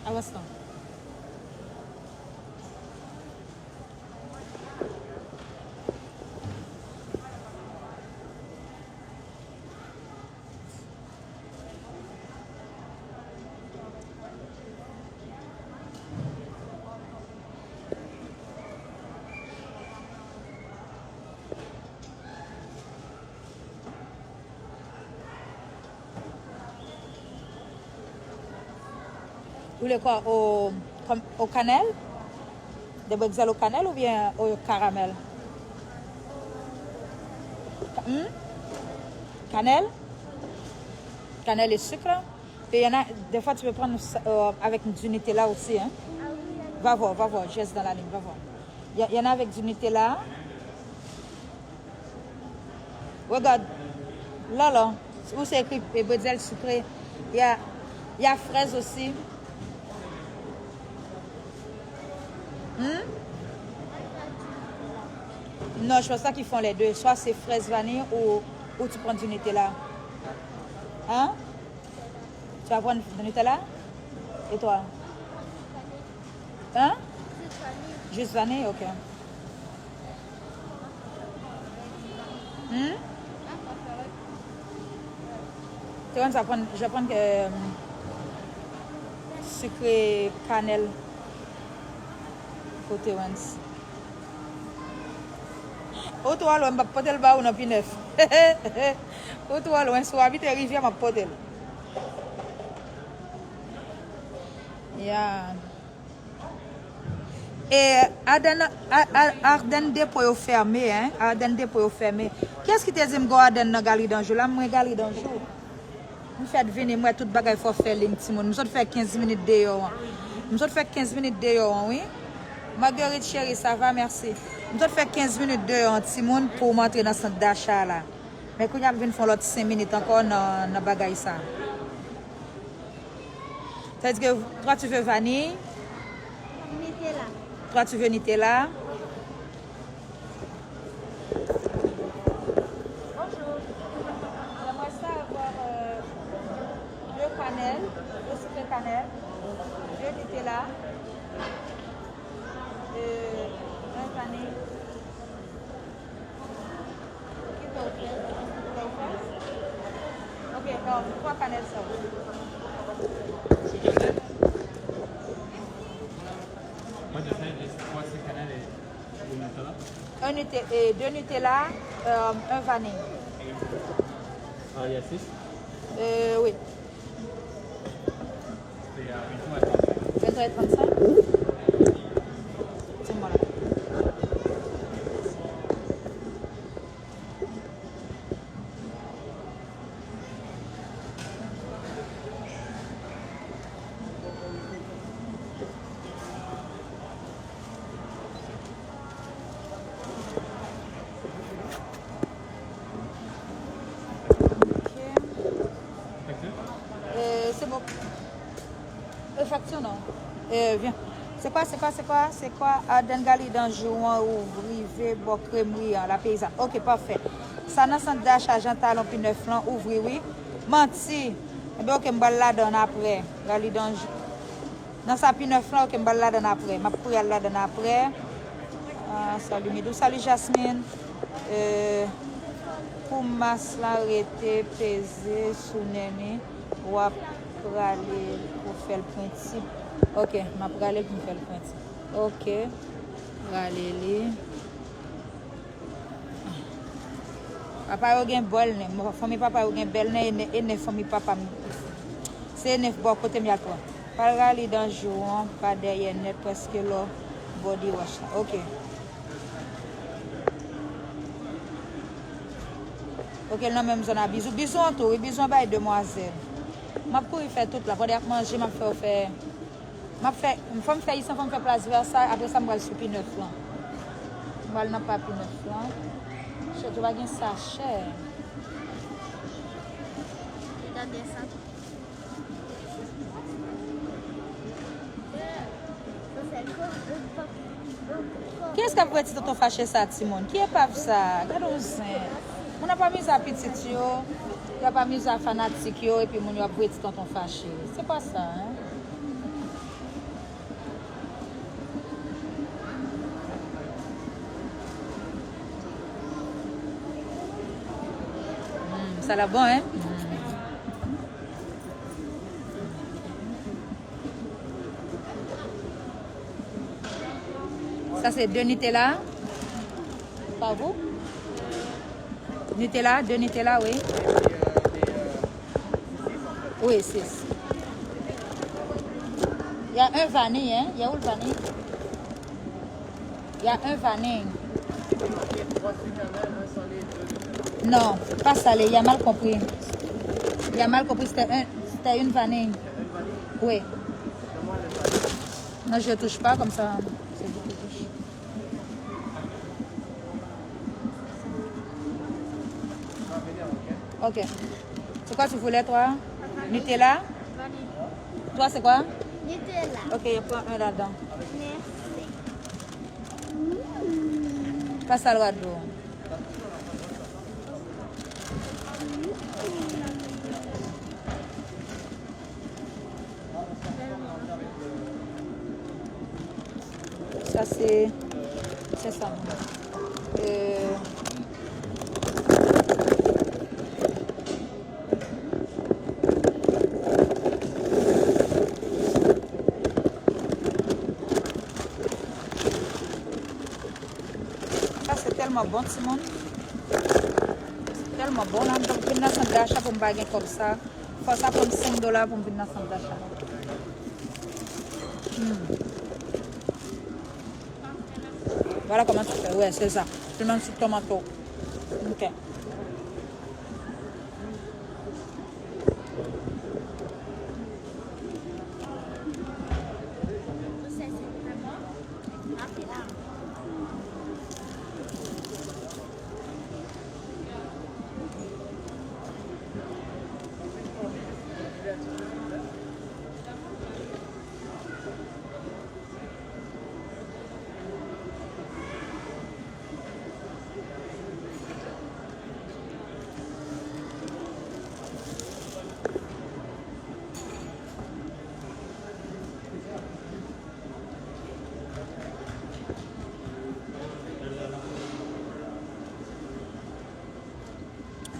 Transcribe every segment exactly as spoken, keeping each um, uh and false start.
Avanse non. Ou vle kwa? O, kòm, o kanèl? De bregzèl o kanèl oubyen o karamèl? Ka- hmm? Kanèl? Kanèl e sik la? Et il y en a, des fois, tu peux prendre ça, euh, avec du Nutella aussi, hein. Va voir, va voir, je reste dans la ligne, va voir. Il y, a- il y en a avec du Nutella. Regarde, là, là, où c'est écrit, eh, bretzel sucré. Il y a, il y a fraise aussi. Hmm? Non, je pense pas qu'ils font les deux. Soit c'est fraise vanille ou, ou tu prends du Nutella. Hein? Tu vas prendre du Nutella? Et toi? Hein? Juste vanille, ok. Hmm? Terence va prendre, je vais prendre euh, sucré cannelle pour Terence. Ou twò lwen, m p ap pote l ba ou nan P nèf. Ou twò lwen, si w abite Rivyè, m ap pote l. Yeah. E Arden, A- A- Arden depo yo fèmen, en. Arden depo yo fèmen. Kiyès ki te di m gwo Arden nan Galerie d'Anjou? La, mwen Galerie d'Anjou. M fèt vini, m wè tout bagay fò fè liy, timoun. M sot fè kenz minit deyò an. M sot fè kenz minit deyò an, wi. Marguerite chérie, ça va, merci. M sot fè kenz minit deyò an, timoun, pou m antre nan sant dacha la. Men kounye a m vin fè yon lòt senk minit ankò nan, nan bagay sa. Ça veut dire que toi, tu veux vanille? Nutella. Toi, tu veux Nutella? Bonjour. J'aimerais ça avoir euh, deux cannelles, deux sucrés cannelle, deux Nutella, euh, un vanille. Ok, um, twa kanèl sa. Un Nute- et deux Nutella, euh, un vanille. Ah, il y a six? Euh, oui. Vingt-trois et trente-cinq. C'est moi là. Ok. Euh, c'est bon. E fakti non. E, vyen. Se kwa, se kwa, se kwa, se kwa? Adan Galerie d'Anjou an ouvri, rive bò krèmri an, La Paysanne. Ok, pafè. Sa nan sant dacha Jean Talon P nèf lan ouvri, wi. Manti. Enben, ok, m pral ladan l aprè. Galerie d'Anjou. Nan sa P nèf lan, ok, m pral ladan l aprè. M ap kouri al ladan l aprè. Ah, salut Midou, salut Jasmine. Euh, pou mas la rete peze sou nen li, w ap rale l pou fè l pwenti. Ok, m ap rale l pou m fè l pwenti. Ok, rale li. Papa yo gen bèl nen. Fanmi papa yo gen bèl nen, e nen, e nen fanmi papa m. Se nen bò kote m y al pran. Pral rale Galerie d'Anjou an pa dèyè nèt, prèske lò bò diwòch la. Ok. Ok, l nan menm zòn a Bizou. Bizou an tou, wi, Bizou an bay demwazèl. M ap kouri fè tout la. Pandan y ap manje, m ap fè yo fè. M ap fè, fò m fè isan, fò m fè Plas Vèsay, apre sa m pral sou P nèf lan. M pral nan pa P nèf lan. Chèt yo pa gen sachè. Gade sa. Kiyès k ap voye ti tonton fache sa, timoun? Ki epav sa? Gade yon zen. Moun ap amize a pitit yo, y ap amize a fanatik yo, epi moun yo ap voye ti tonton fache. Se pa sa, en. Sa la bon, hein? Ça, c'est deux Nutella. Pas vous? Nutella, deux Nutella, oui. Oui, six. Il y a un vanille, hein? Il y a où le vanille? Il y a un vanille. Non, pas salé, il a mal compris. Il a mal compris, c'était un, c'était une vanille. Oui. Non, je touche pas comme ça. C'est vous qui touchez. Ok. C'est quoi tu voulais, toi? Nutella? Toi, c'est quoi? Nutella. Ok, prends un là-dedans. Merci. Pas à l'oiseau. Ça, c'est, c'est ça. Euh, Sa se tèlman bon, timoun. Se tèlman bon, la. M t ap vin nan sant dacha pou m pa gen kòb sa. Fò sa pran m senk dola pou m vin nan sant dacha. Hmm. Voilà comment ça fait. Ouais, c'est ça. Tout le monde sous tomato. Ok.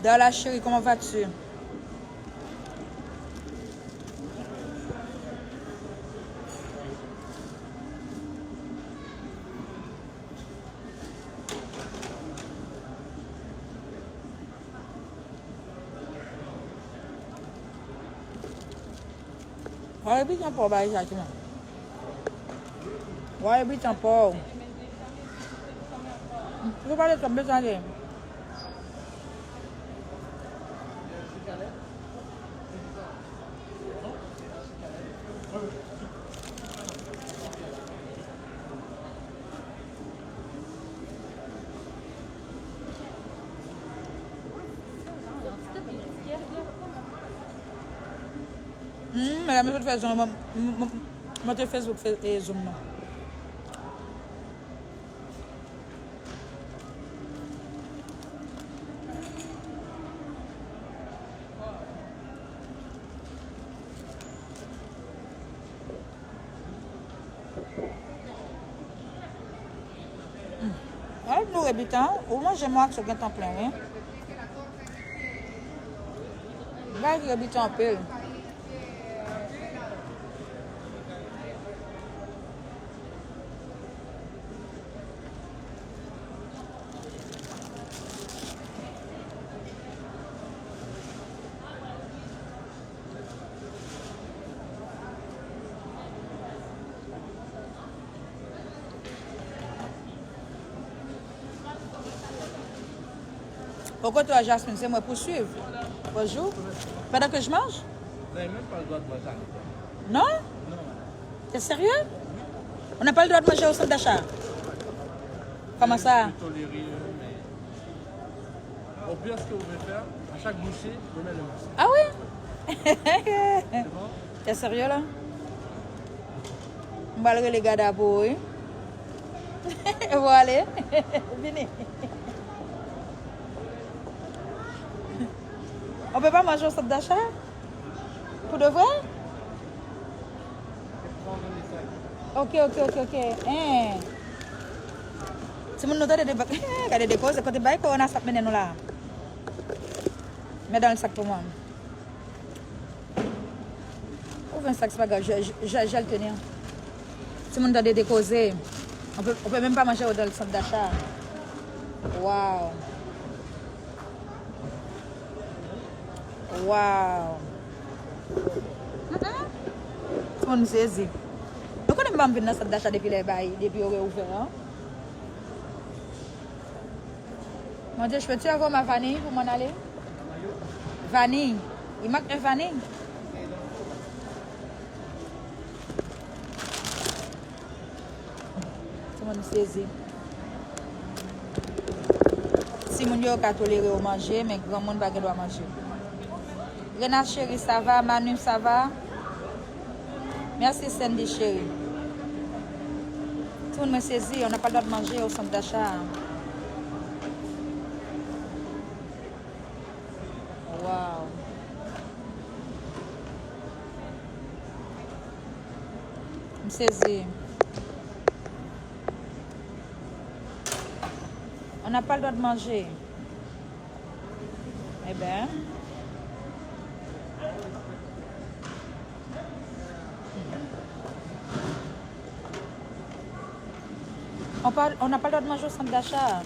Darla chérie, comment vas-tu? Wa epi tan pa w bay sa ti moun. Wa epi tan pa w. Ou pale twòp, bezwen ale. Hmm, medam, mwen sot fè zoom, mwen, mwen, mwen te Facebook fè, e, zoom nan. Al nouri biten an, ou manje mwen ak sou gentan plen, wi. Bagay ki biten anpil. Au côté à Jasmine, c'est moi poursuivre. Bonjour. Pendant que je mange? Vous n'avez même pas le droit de manger à l'école. Non? Non, madame. T'es sérieux? On n'a pas le droit de manger au centre d'achat? Comment ça? Je peux tolérer, mais au pire, ce que vous pouvez faire, à chaque bouchée, vous mettez le masque. Ah oui? C'est bon? T'es sérieux là? M pral rele Gada pou ou, wi. Ou ale. Vini. On peut pas manger au centre d'achat? Pour de vrai? Ok, ok, ok, ok. Hein. Timoun nou tande de, gade de koze, kote bay korona sa ap mennen nou la. Mets dans le sac pour moi. Ouvre un sac, c'est pas grave, je, je, je, je le tenir. Timoun, tande de koze. On peut, on peut même pas manger dans le centre d'achat. Wow. Wow. Mm-mm. Timoun, m sezi. Nou konnen m pa m vin nan sant dacha depi lè bay, depi yo reouvè an. Mon Dieu, je peux-tu avoir ma vanille pour m'en aller? Vanille. Il manque un vanille. Timoun sezi. Timoun yo ka tolere w manje, men granmoun pa gen dwa manje. Rena chérie, ça va? Manu, ça va? Merci Sandy chérie. Timoun, mwen sezi, on n'a pas le droit de manger au centre d'achat. Wow. M sezi. On n'a pas le droit de manger. Eh ben. On pa, on n'a pas le droit de manger au centre d'achat.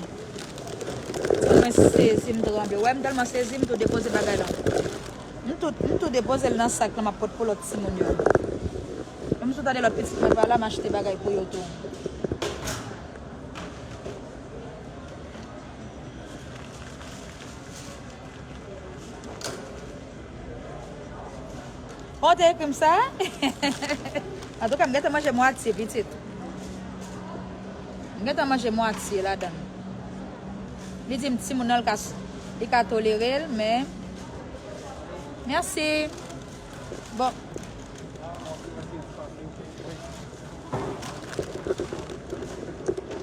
Mwen sezi, m tranble. Wè, m tèlman sezi, m tou depoze bagay la. M tou, m tou depoze l nan sak la, m ap pot pou lòt timoun yo. Menm si w tande lòt pitit mwen pa la, m achte bagay pou yo tou. Ou te ekri m sa? Antouka, m gentan manje mwatye, pitit. M gentan manje mwatye ladan l. Li di m timoun nan, li ka, li ka tolere l, men. Mèsi. Bon.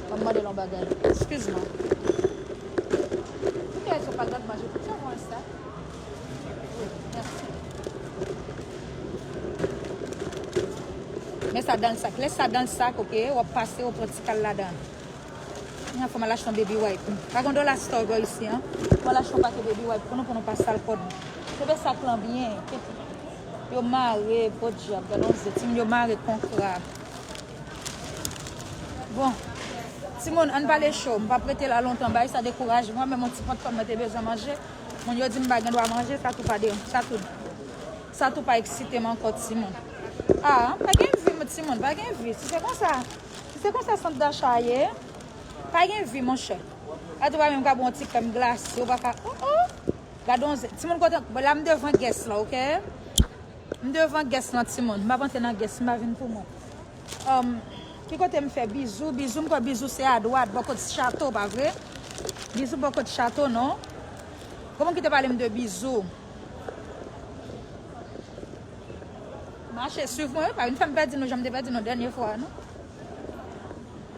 Ban m mande l yon bagay. Excuse-moi. Pou ki rezon pa l dòt manje? Pou ki rezon sa? Wi, mèsi. Met sa dans le sac. Lè sa dans le sac, ok? W ap pase, w pran ti kal ladan. Kounye a fò m al achte yon baby wipe. Pa gen dollar store isi, an. Fò m al achte yon pake baby wipe pou nou, pou nou pa sal kò nou. Kenbe sak lan byen. Yo mare, podyab, gad yon zen. Timoun yo mare kon krab. Bon, timoun, ann pale cho. M p ap rete la lontan. Bagay sa dekouraje mwen, menm yon ti pòt kòm mwen te bezwen manje. Moun yo di m pa gen dwa manje, sa tou pa de, sa tou, sa tou pa eksite m ankò, timoun. Ah, pa gen vi, timoun, pa gen vi. Si se konsa, si se konsa sant dacha ye, pa gen vi, monchè. Atò pa menm ka bwè yon ti krèm glase, ou pa ka, oh, oh. Gade yon zen. Timoun, kote, bon, la m devan guest lan, ok? M devan guest lan, timoun. M ap antre nan guest, m pa vin pou mwen. Um, ki kote m fè bizou? Bizou, m kwè bizou se adwat, bò kot chato, pa vre? Bizou bò kot chato, non? Kòman ki te pale m de bizou? Mache swiv mwen, wi, pa vin fè m pèdi nou jan m te pèdi nou dènye fwa, non?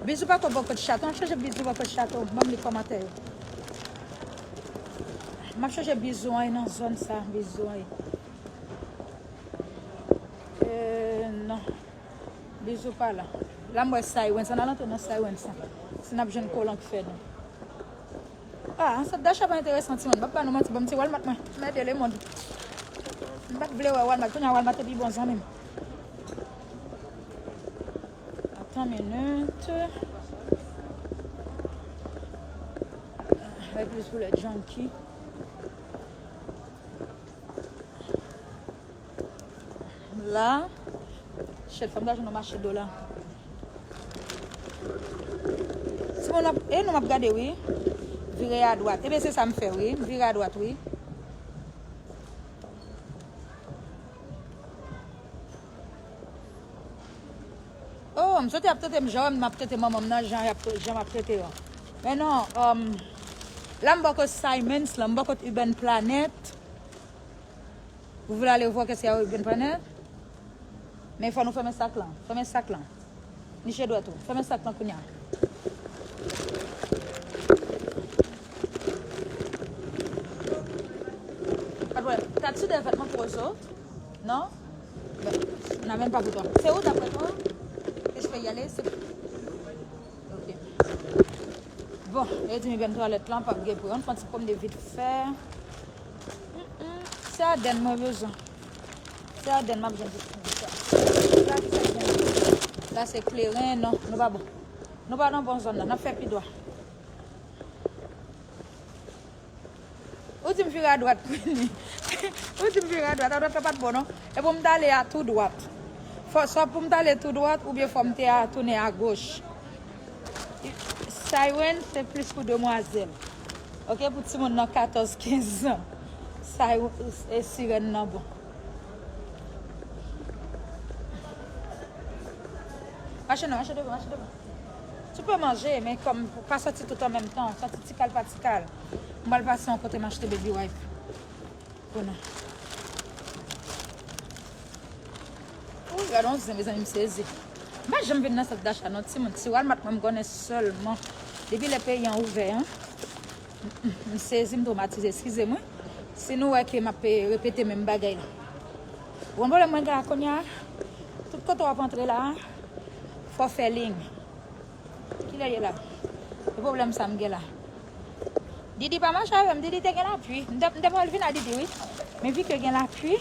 Bizou pa ko bò kot chato, m ap chèche bizou bò kot chato, ban m li kòmantè yo. M ap chèche bizou an nan zòn sa, bizou an. Euh, non. Bizou pa la. La m wè Sirens. Ann al antre nan Sirens lan. Si n ap jwenn kolan k fè nou. Ah, sant dacha pa enteresan, timoun. M ap ba nou manti, ban m ti Walmart mwen. M ede lemonn. M pa t vle wè Walmart. Kounye a Walmart te pi bon zanmi m. Atan minit. Ay plis pou lè junkie. La, shit, fò m ta jwenn yon mache dola. Timoun ap, e nou m ap gade, wi. Vire adwat. Ebyen, se sa m fè, wi. M vire adwat, wi. Oh, m swete y ap trete m jan m ap trete manman m nan, jan y ap, jan m ap trete yo. Men non, um, la m bò kot Simons, la m bò kot Urban Planet. Vous voulez aller voir qu'est-ce qu'il y a au Urban Planet? Men fò nou fèmen sak lan. Fèmen sak lan. Niche dwèt ou. Fèmen sak lan kounye a. Pas de problème. T'as-tu des vêtements pour eux autres? Non? Ben, on n'a même pas pour toi. C'est où d'après toi? Que je peux y aller? C'est Ok. Bon, yo di m ebyen twalèt lan p ap gen pou yo. Ann fè yon ti pwomne vit fè. Se Adèn mwen bezwen. Se Adèn m ap jwenn pou sa. La ki sa k gen la? La se kleren, non, nou pa bon. Nou pa nan bon zòn nan, n ap fè pi dwat. Ou di m vire adwat, Queenie. Ou di m vire adwat, adwat la pa t bon, non. E pou m t ale a tou dwat. Fò, swa pou m t ale tou dwat, oubyen fò m te a tounen agoch. Siren, se plis pou demwazèl. Ok, pou timoun nan katòz, kenz an. Siren, e sirèn nan bon. Mache non, mache devan, mache devan. Tu peux manger, men kòm pa sòti tout an menm tan, sòti ti kal pa ti kal. M pral pase yon kote m achte baby wipe. Pou nou. Wi, gade yon zen, mezanmi, m sezi. M pa janm vin nan sant dacha non, timoun. Ti Walmart mwen m konnen sèlman. Depi lè peyi an ouvè an. M sezi, m twomatize, eskize m wi. Si nou wè ke m ap, eh, repete menm bagay la. Ou konn pwoblèm mwen gen la kounye a? Tout kote w ap antre la, fò w fè liy. Kilè l ye la? E pwoblèm sa m gen la. Didi pa mache avè m, Didi te gen lapli. M te, m te pral vin a Didi, wi. Men vi ke gen lapli,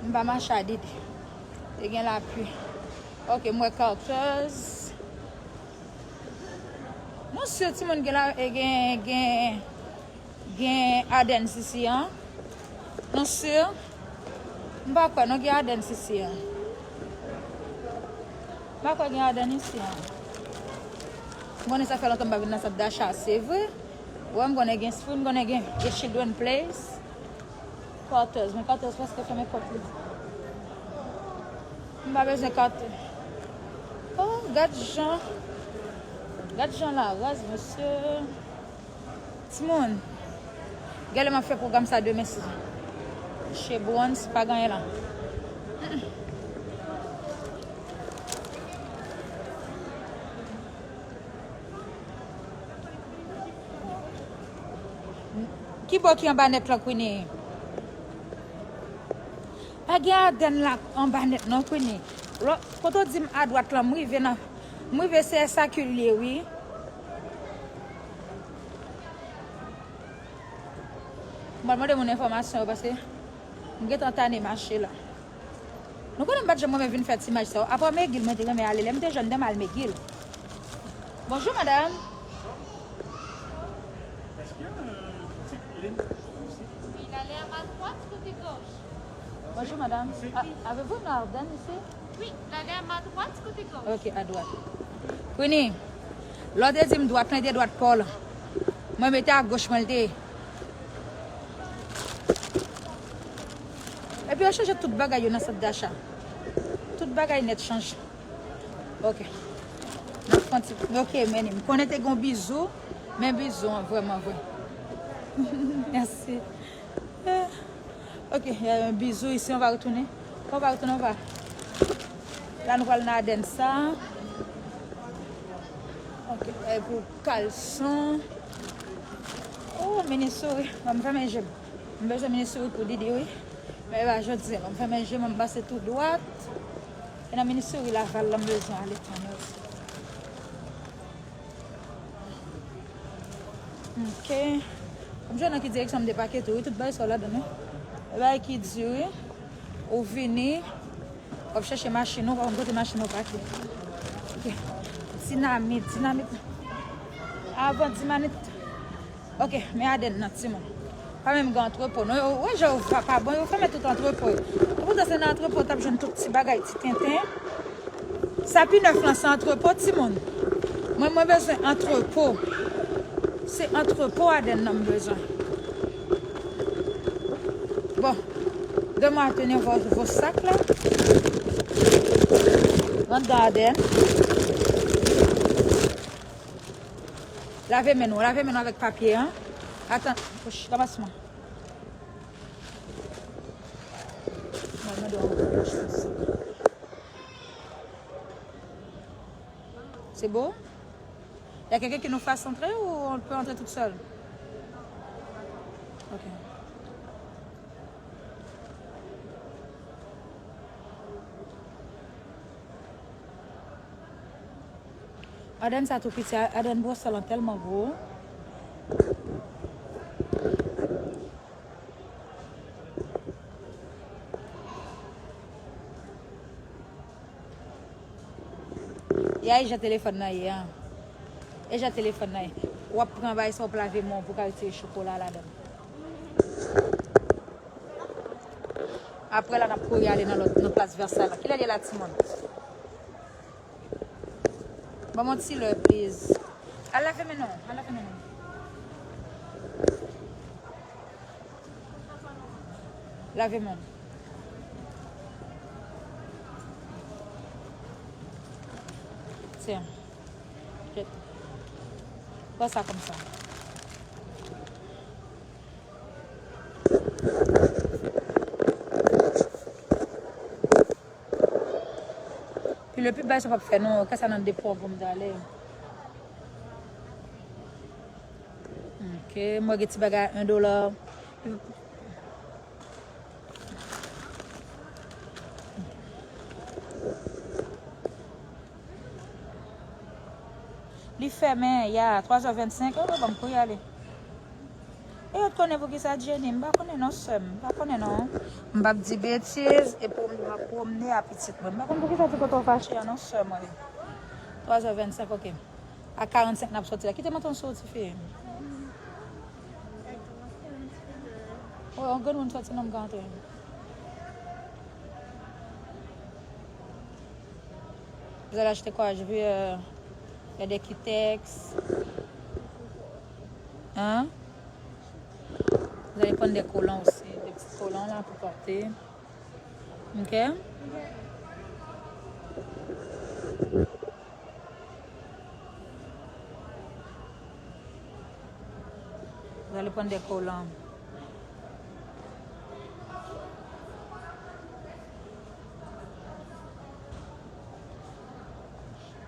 m pa mache a Didi. Te gen lapli. Ok, m wè Carter's. Nou si timoun gen la, e gen, gen, gen Adèn isi an? Nou si? M pa kwè, non, gen Adèn isi an. M pa kwè gen Adèn isi an. M konnen sa fè lontan m pa vin nan sant dacha, se vre. Wè, m konnen gen Spring, m konnen gen, gen Children Place. Carter's, men Carter's prèske fèmen pòt li. M pa bezwen Carter's. Oh, gad jan. Gad jan la raz, mesye. Timoun. Gade lè m ap fè pwogram sa demen si. Chez Bronze, pa gen anyen la. Ki bò ki anba nèt lan, Queenie? Pa gen Adèn la anba nèt non, Queenie. Lò, kote w di m adwat lan, m rive nan, m rive se S A Q l ye, wi. M pral mande moun enfòmasyon yo, paske m gentan tane mache la. Nou konnen m pa t janm renmen vin fè ti mach sa yo. Apa Megil, mwen te renmen ale. Lè m te jèn, m te renmen al Megil. Bonjour, madame. Est-ce qu'il y a un petit lait aussi? Oui, il a l'air à droite, côté gauche. Bonjour, madame. Ah, avez-vous une Ardenne ici? Oui, il a l'air à droite, côté gauche. Ok, adwat. Queenie, lè w te di m dwat lan, e te dwat pa w lan. Mwen mete agoch mwen l te ye. Epi yo chanje tout bagay yo nan sant dacha. Tout bagay nèt chanje. Ok. N ap fè yon ti, ok, men m konnen te gen yon bizou, men bizou an vrèman vre. Mèsi. Ah. Ok, il y a un bisou ici, on va retourner. On va retourner, on va. La nou pral nan Adèn sa. Ok, e pou kalson. Oh, mini souri. Ban m fèmen je m. M bezwen mini souri pou Didi, wi. Men e pa jodi a. Ban m fèmen je m, ban m pase tou dwat. E nan mini souri Laval la m bezwen ale tounen osi. Ok. Fò m jwenn nan ki direksyon m te pake tou, wi. Tout bagay sa yo ladan, wi. E bagay ki di, wi. Ou vini, w ap chèche machin ou, w pa konn kote machin ou pake. Ok. Dinamit, dinamit. Avan dinamit. Ok, men Adèn nan, timoun. Pa menm gen antrepo, non. Yo, wè jan yo pa, pa bon, yo fèmen tout antrepo yo. Epoutan se nan antrepo w t ap jwenn tout ti bagay, ti tenten. Sa pi nèf lan se antrepo, timoun. Mwen, mwen bezwen antrepo. Se antrepo Adèn nan m bezwen. Bon, donne-moi à tenir vos, vos sacs là. Rant nan Adèn. Lave men nou, lave men nou avèk papye an. Atann, ranmas mwen. Mwen mande w yon chans. C'est beau? Il y a quelqu'un qui nous fasse entrer ou on peut entrer toute seule? Ok. Adèn sa tou piti, Adèn Bwòsèl lan tèlman gwo. Ya, e jan telefòn nan ye a. E jan telefòn nan ye. W ap pran bagay sa, w ap lave men w pou w ka retire chokola ladan l. Apre la, n ap kouri ale nan lòt, nan plas Vèsay la. Kilè l ye la, timoun? Ban m yon ti lè, please. Al lave men non, al lave men non. Lave men w. Tiens. Pran sa kòm sa. Pi le pi bay sa p ap fè non, kè sa nan depo pou m t ale. Ok, mwen gen ti bagay en dola. Li fèmen, ya, twa zè vennsenk, oh, ban m kouri ale. E yo t konnen poukisa Jenny, m pa konnen non, sè m, m pa konnen non. M p ap di betiz, epi m ap pwomne a pitit mwen. M pa konn poukisa ti kote w fache a non, sè mwen. Twa zè vennsenk, ok. A karannsenk n ap soti la. Kite manton soti, fi. Oh, yon granmoun soti non, m ka antre. Vous allez acheter quoi? Je veux, euh, il y a des Kleenex. Hein? Vous allez prendre des collants aussi, des petits collants là pour porter. Ok? Vous allez prendre des collants.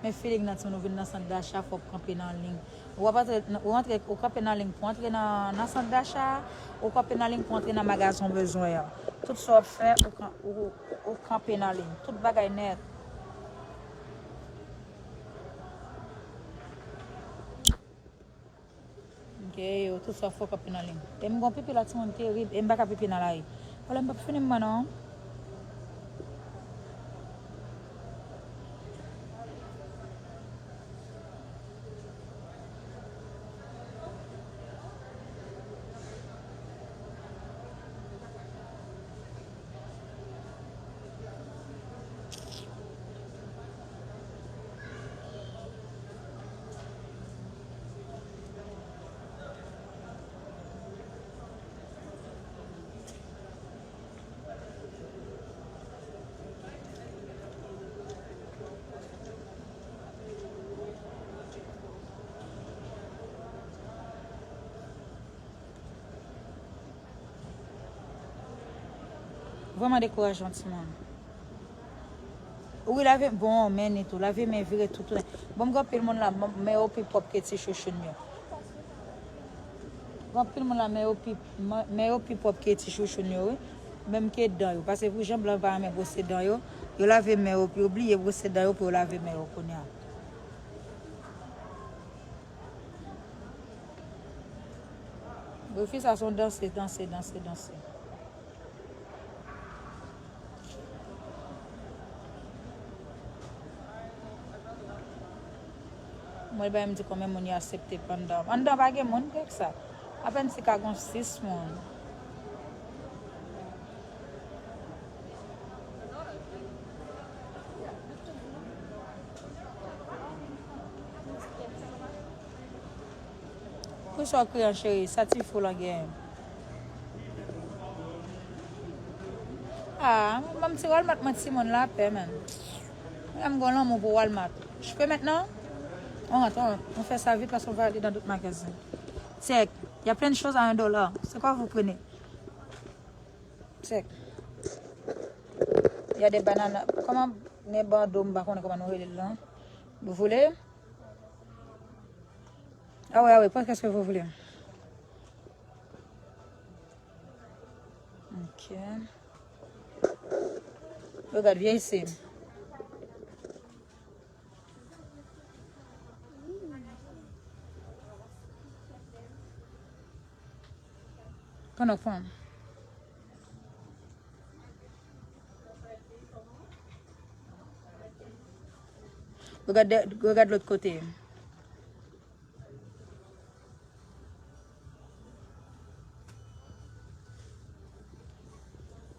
Men feeling nan, timoun, ou vin nan sant dacha, fòk kanpe nan liy. Ou ap antre, ou antre, ou kanpe nan liy pou antre nan, nan sant dacha, ou kanpe nan liy pou antre nan magazin w bezwen an. Tout sa w ap fè, ou kan-, ou, ou kanpe nan liy. Tout bagay nèt. Ok, yo, tout sa fòk ap nan liy. E m gon pipi la, timoun, terib. E m pa ka pipi nan lari. Wala, m p ap fini m mwen non. Vrèman dekourajan, timoun. Wi, lave, bon, men ni tou. Lave men, vire tou tounen. Bon, m gen anpil moun la, men yo pi pwòp ke ti chouchoun yo. Gen anpil moun la, men yo pi, men yo pi pwòp ke ti chouchoun yo, wi. Menm ke dan yo. Paske pou jan blan pa renmen bwose dan yo, yo lave men yo, yo bliye bwose dan yo pou yo lave men yo kounye a. Wi, fi sa se yon danse, danse, danse, danse. Mwen, bay m di konbyen moun yo aksepte anndan. Anndan pa gen moun, kèk sa. Apèn si ka gon sis moun. Poukisa w kriye, cheri? Sa ti fou lan gen. Ah, ban m ti Walmart mwen, timoun, lapè, man. Mwen, m gon lanmou pou Walmart. Je peux maintenant? On rentre, on rentre. On fait ça vite parce qu'on va aller dans d'autres magasins. Check. Il y a plein de choses à un dollar. C'est quoi vous prenez? Check. Il y a des bananes. Kòman, gen bando, m pa konnen kòman nou rele l lan. Vous voulez? Ah ouais, ah ouais, prenez ce que vous voulez. Ok. Regarde, viens ici. Pandan w pran. Regarde, regarde l'autre côté.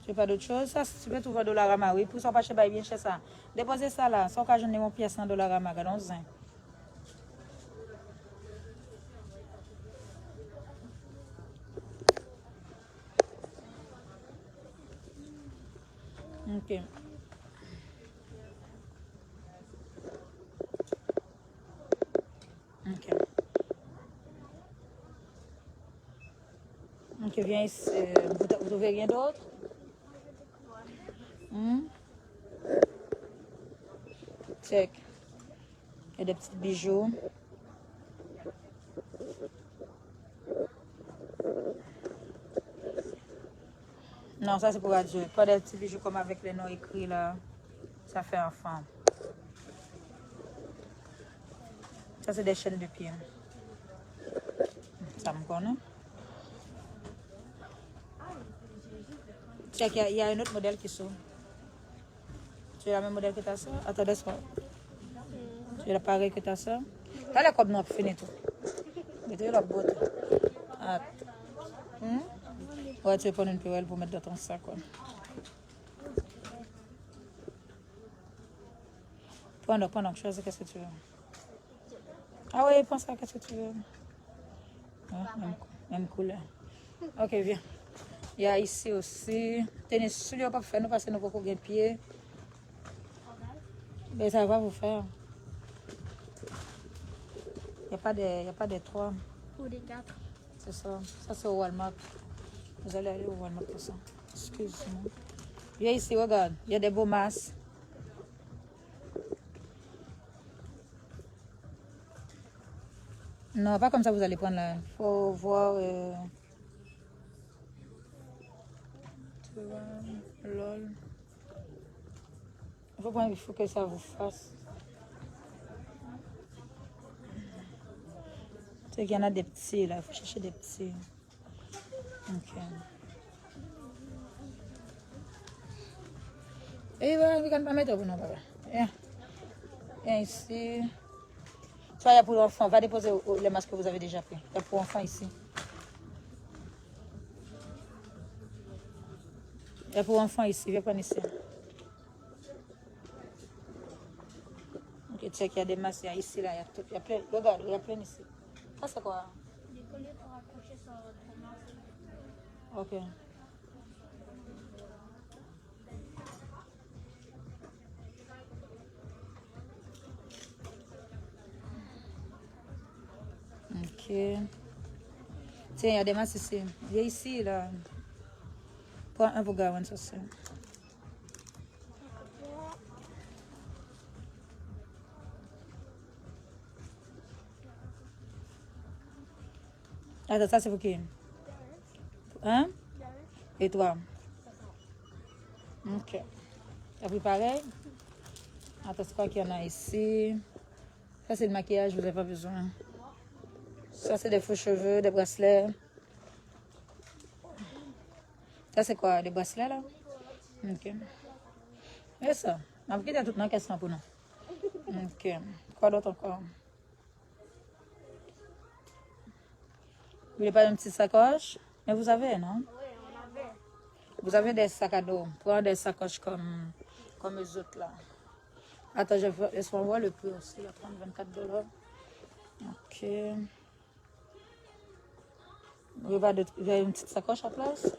Se pa dòt choz, sa, si w te twouve an Dollarama, wi. Pou sa, w pa chè bay byen chè sa. Depoze sa la, sa w ka jwenn yon pyès nan Dollarama, gade yon zen. Ok. Ok. Ok, vyen isi. Euh, vous, vous trouvez rien d'autre? Hmm? Check. Il y a des petits bijoux. Non, sa se pou adye. Pas des petits bijoux comme avec les noms écrits là. Ça fait enfant. Ça, c'est des chaînes de pieds. Sa m konnen. Check, il y a, il y a un autre modèle qui s'ouvre. Tu veux la même modèle que ta sœur? Attends, laisse-moi. Tu veux la pareille que ta sœur? Talè kòb nou ap fini tou. Mete yo lòt bò tou. At. Hmm? Ouais, tu veux prendre une plus belle pour mettre dans ton sac, quoi. Prends donc, prends donc, choisis qu'est-ce que tu veux. Ah oui, prends ça, qu'est-ce que tu veux? Ah, même, même couleur. Ok, viens. Il y a ici aussi. Tenez, celui-là, pas faire, nous passer nos coco gain pied. Mais ça va vous faire. Il n'y a pas de, il y a pas de trois. Ou de kat. C'est ça. Ça, c'est au Walmart. Vous allez aller au Walmart pour ça. Excuse-moi. Viens ici, regarde. Il y a des beaux masques. Non, pas comme ça, vous allez prendre là. Faut voir. Euh... Tu vois, lol. Il faut prendre, il faut que ça vous fasse. C'est qu'il y en a des petits là, il faut chercher des petits. Ok. E yo, yo pa mete pou nou, papa. Yeah. Viens ici. Ça, il y a pour enfants. Va déposer au- les masques que vous avez déjà pris. Il y a pour enfants ici. Il y a pour enfants ici. Viens prendre ici. Ok, check, il y a des masques, il y a ici, là, il y a tout. Il y a plein. Regarde, il y a plein ici. Ça, c'est quoi? Des colliers pour accrocher sur votre masque. Ok. Ok. Tiens, il y a des masques ici. Viens ici, là. Prends un pour Gawain, ça, c'est. Attends, ça c'est pour qui? Hein? Et toi? Ok. T'as pris pareil? Attends, c'est quoi qu'il y en a ici? Ça c'est le maquillage, vous n'avez pas besoin. Ça c'est des faux cheveux, des bracelets. Ça c'est quoi, des bracelets là? Ok. E sa, m ap kite tout nan kès lan pou nou. Ok. Quoi d'autre encore? Vous voulez pas une petite sacoche? Mais vous avez, non? Vous avez des sacs à dos. Prenez des sacoches comme, comme les autres là. Attends, je vais, laisse-moi voir le prix aussi. Il y a trente, vingt-quatre dollars. Ok. Vous avez, vous avez une petite sacoche à place?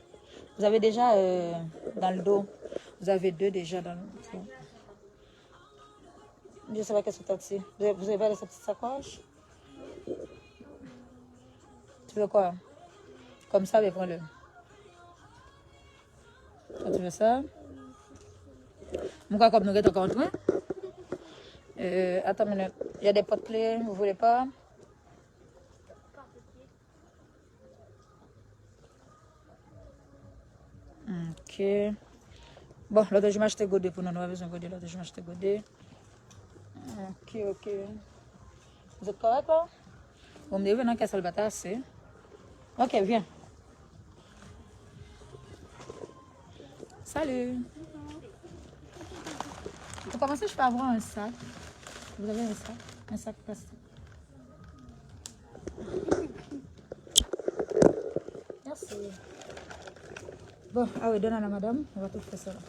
Vous avez déjà euh, dans le dos. Vous avez deux déjà dans le dos. Je sais pas qu'est-ce que t'as dit. Vous avez, vous avez pas cette petite sacoche? Tu veux quoi? Comme ça, ben prends-le. Ah, tu veux ça? Mon gars, comme nous, on est encore en train. Euh, attends une minute. Il y a des potes clés, vous voulez pas? Ok. Bon, lòt jou m achte gode pou nou, nou pa bezwen gode, lòt jou m achte gode. Ok, ok. Zot kòrèk la? Bon, m te rive nan kè sa l pa t ase. Ok, vyen. Salut. Ou kòmanse chita avè yon sak. Vous avez aimé ça? Un sac plastique. Merci. Bon, ah oui, donne à la madame, on va tout faire ça là.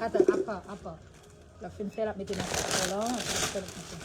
Attends, à part, à part. La fin fè, l ap mete nan sak la, epi l ap fè l konsa.